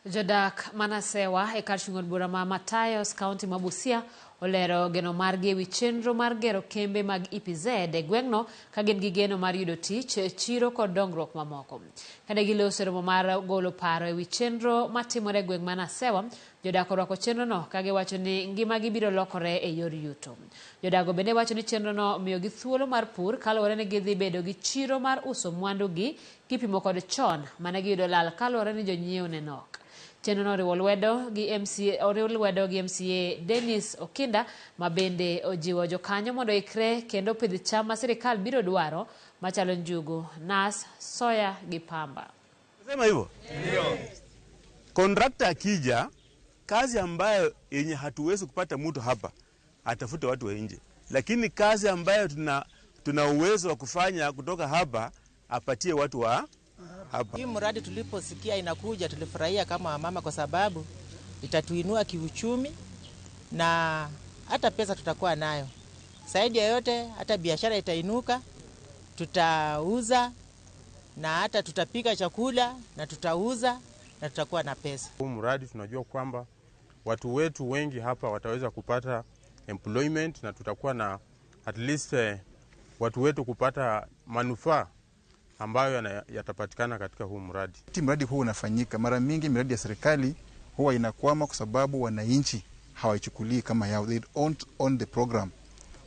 Jodak Manasewa e kar chung' od bura ma Matayos, kaunti ma Busia olero geno margi ewi chenro mar gero kembe mag EPZ e gweng'no ka gin gi geno mar yudo tich, chiro kod dongruok mamoko. Kane giloso e romo mar golo paro ewi chenro matimore e gweng' ma Nasewa, jodak orwako chenrono ka giwacho ni ngimagi biro lokore e yor yuto. Jodago bende wacho ni chenrono miyogi thuolo mar pur kaluwore ni gidhi bedo gi chiro mar uso mwandugi kipimo kod chon mane giyudo lal kaluwore ni jonyiewo ne nok. Chenrono oriwo lwedo gi MCA, oriw lwedo gi MCA Dennis Okinda ma bende ojiwo jokanyo mondo oikre kendo opidh cham ma sirikal biro dwaro machalo njugu, nas, soya gi pamba. Sema hivyo? Ndio. Kontrakta akija, kazi ambayo yenye hatuwezi kupata mtu hapa, atafute watu wa nje, lakini kazi ambayo tuna uwezo wa kufanya kutoka hapa apatie watu wa hapa. Hii mradi tuliposikia inakuja tulifurahia kama wamama, kwa sababu itatuinua kiuchumi na hata pesa tutakuwa nayo. Zaidi ya yote, hata biashara itainuka, tutauza na hata tutapika chakula na tutauza na tutakuwa na pesa. Huu mradi tunajua kwamba watu wetu wengi hapa wataweza kupata employment na tutakuwa na at least watu wetu kupata manufaa ambayo yatapatikana katika huu mradi. Mradi huu unafanyika, mara mingi miradi ya serikali huwa inakwama kwa sababu wananchi hawaichukulii kama yao. They don't own the program.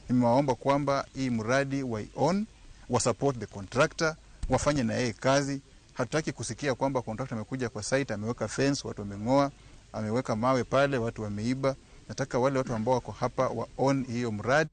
Nimewaomba kwamba hii mradi wa own, wa support the contractor, wafanye na yeye kazi. Hatutaki kusikia kwamba contractor amekuja kwa site, ameweka fence, watu wameng'oa, ameweka mawe pale, watu wameiba. Nataka wale watu ambao wako hapa wa own hiyo mradi.